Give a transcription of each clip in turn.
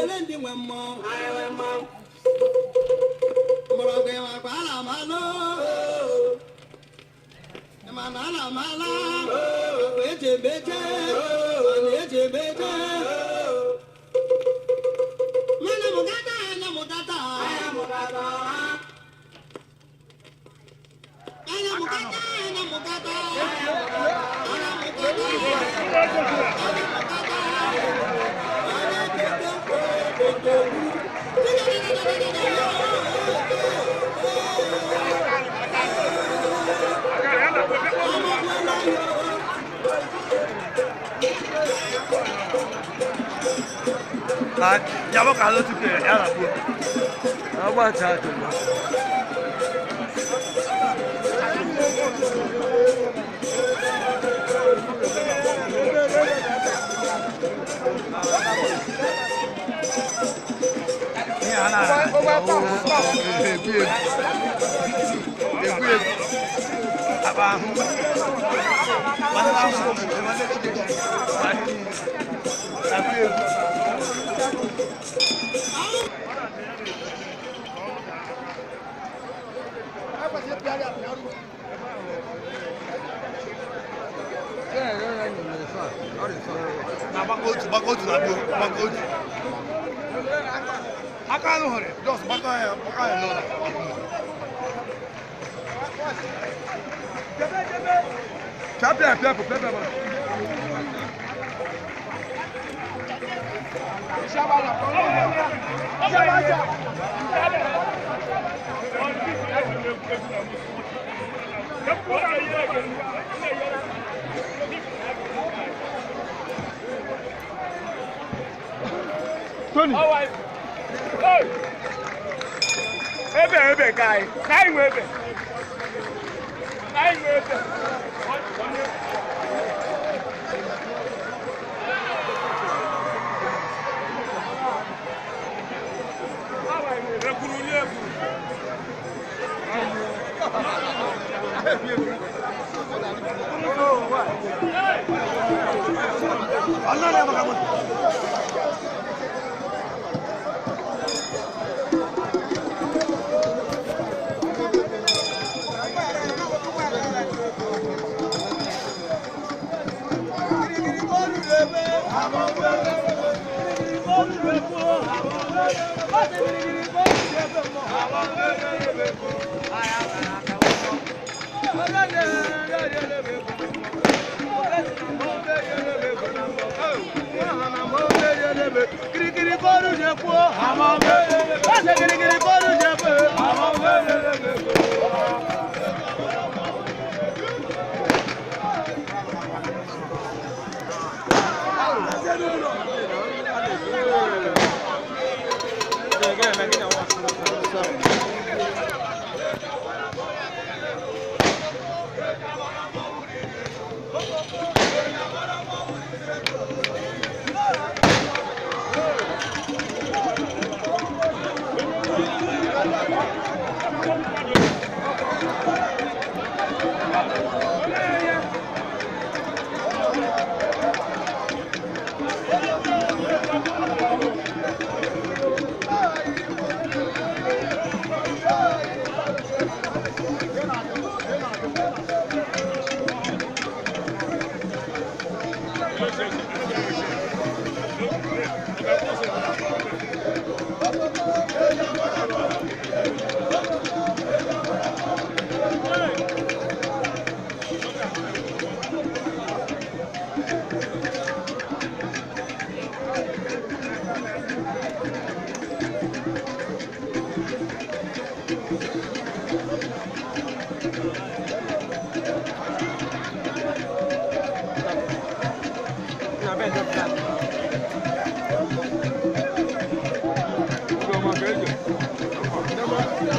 Ele ndị nwe mmụọ mgbọrọgwụ ịmakwa ala amalụ ịma na ala amala eji ebeje mana eji ebeje mana mụkata anya mụkata anya mụkata anya mụkata anya mụkata anya mụkata anya kete koto. Yàbọ̀ kà ló ti pè é yàrá bú. Agba chaatị mba. Ní àná egwu egwu egwu aba ahụ. Mana ahụ mana egwu egwu. Na gbakọ otu gbakọ otu na gboo gbakọ otu. Aka anụ hụrụ just gbakọ ya gbakọ ya n'ụlọ. Pịa pịa pịa pịa pịa. Tony. Ebe ebe ka anyị ka anyị nwe ebe ka anyị nwe ebe. Ekwuru nye ekwuru. Ọ̀nà ni àbàkà mọ̀. Kirikiri kọ́ọ̀rù jẹ kú ó. Wọ́n ṣe kirikiri kọ́ọ̀rù jẹ pé.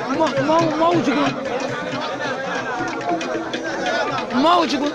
Mmanwụ Chukwu. Mmanwụ Chukwu.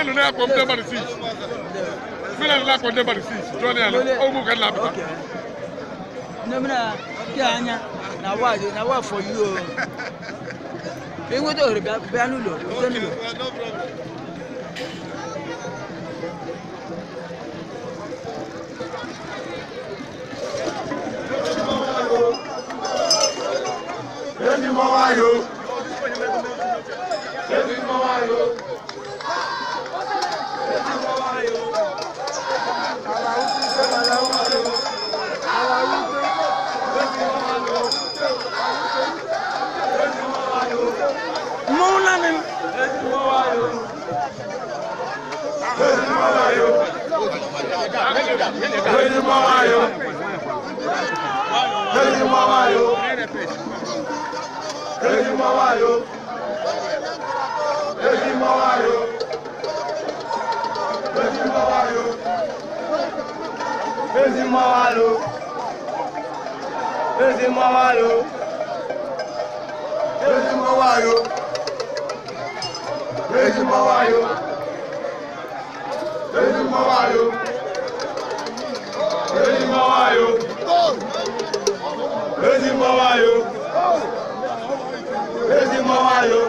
nọ na-akpọ ndị mmadụ 6. Mmiri nọ na-akpọ ndị mmadụ 6. Jụọ ya ogbu ka na-apụta. Okay. Nne m na ke anya na wa na wa for you o. Ị nweta ohere bịa bịa n'ụlọ, bịa n'ụlọ. No problem. Ezi mmanwụ ayo. Ezi mmanwụ ayo. Mmọnwụ naanị m. Ezi mmanwụ ayo. Ezi mmanwụ ayo. Ezi mmanwụ ayo. Ezi mmanwụ ayo. Ezi mmanwụ ayo. Ezi mmanwụ ayo. Ezi mmanwụ ayo. Ezi mmanwụ ayo. Ezi mmanwụ ayo. Ezi mmanwụ ayo. Ezi mmanwụ ayo. Ezi mmanwụ ayo. Ezi mmanwụ ayo.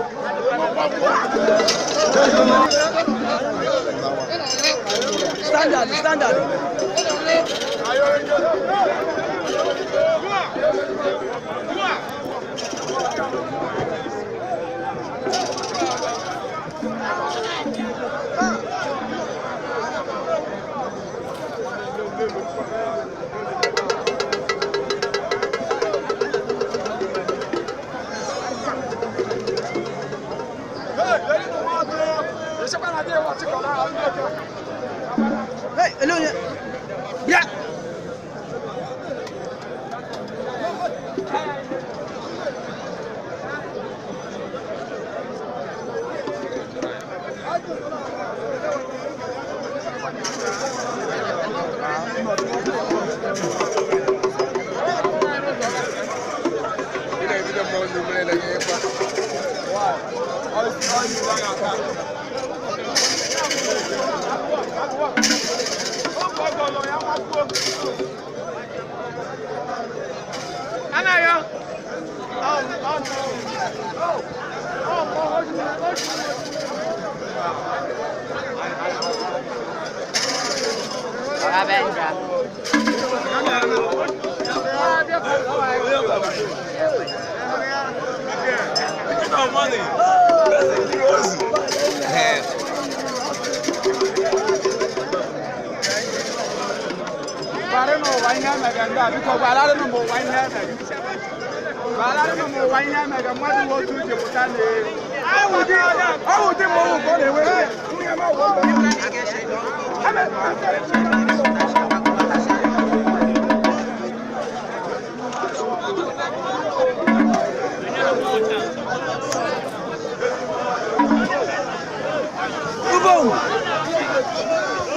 Ezi mmanwụ. Standard, standard. Hey, hello. Bịa. Ubom!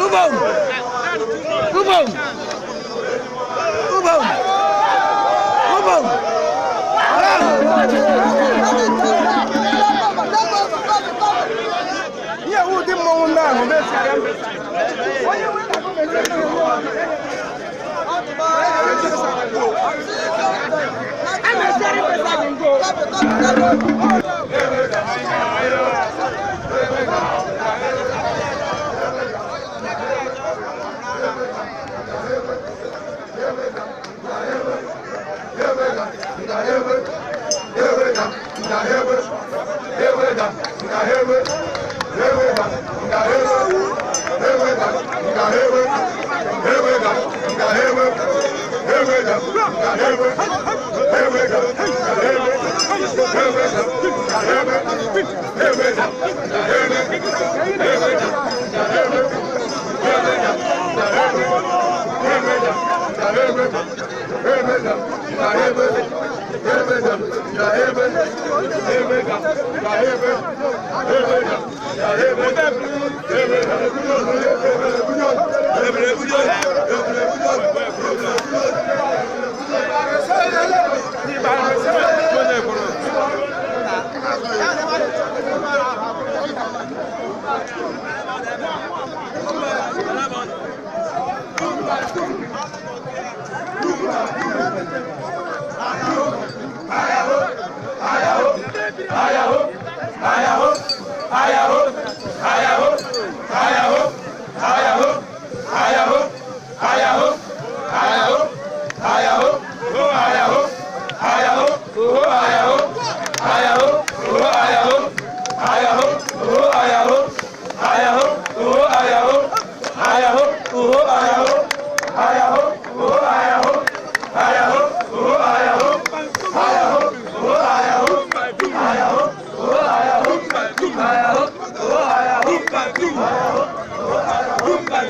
Ubom! Ubom! Ubom! Ubom! Ihe ewu ụdị mmọnwụ ndị ahụ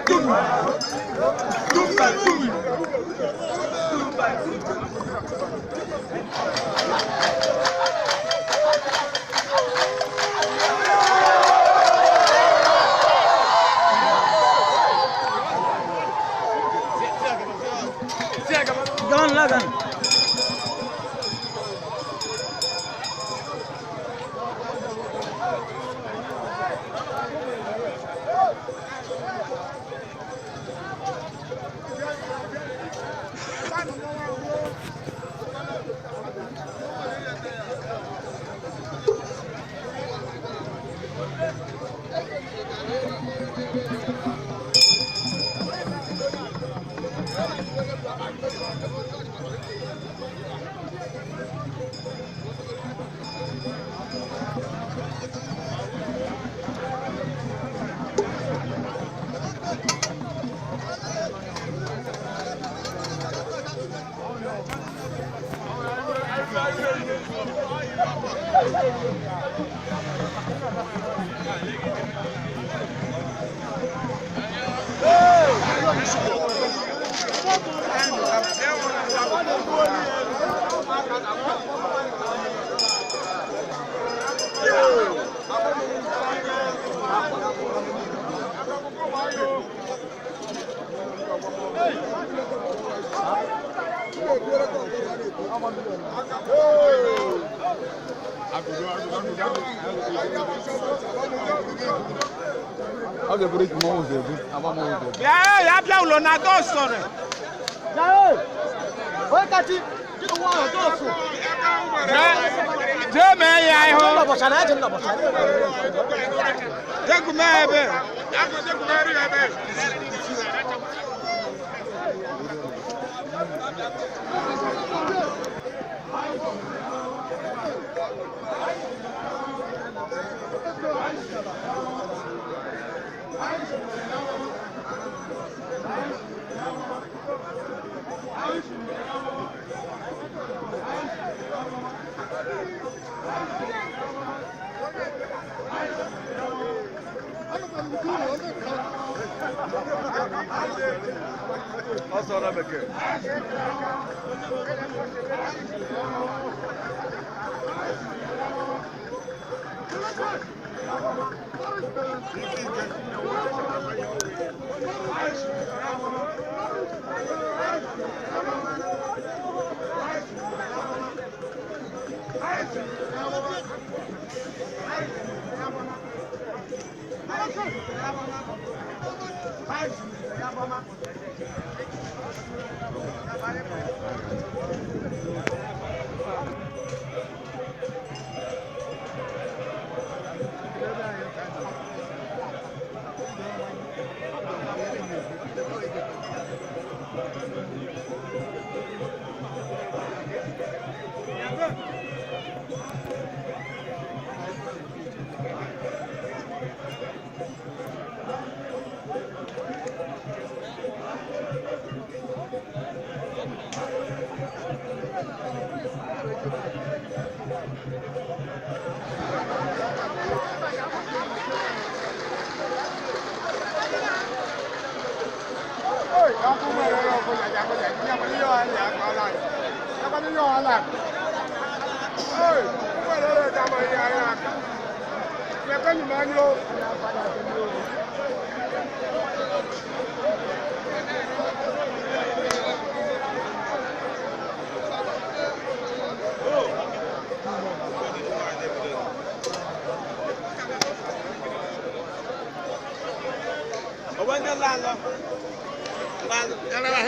Tum. Tum by tum. Tum by tum. Gawan lagan. Bịa ya bịa ụlọ na dọsọ rẹ. Jee mee ya ihu. Jee mee ebe. Ọsọ na bekee.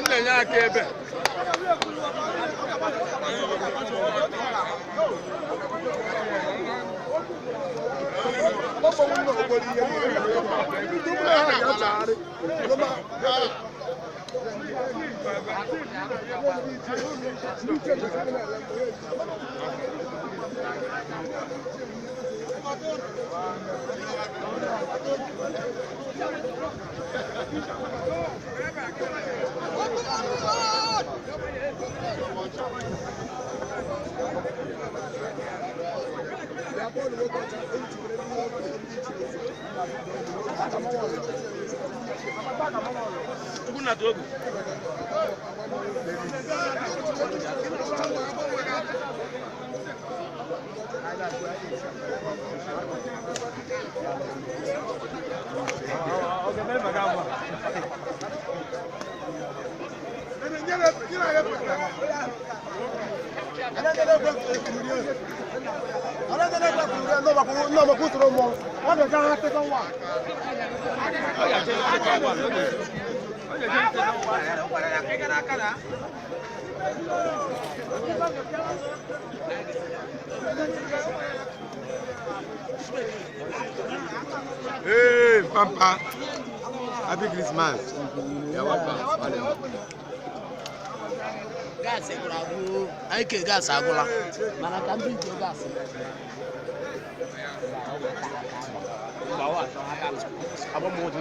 Na-enye aka ebe. Chukwu na Togo. Hey, Pampa. Happy Christmas. Yeah, welcome. Gaasị gwụrụ agwụ, anyị ke gaasị agwụla, mana ka ndị nke gaasị. Agba m ụjọ.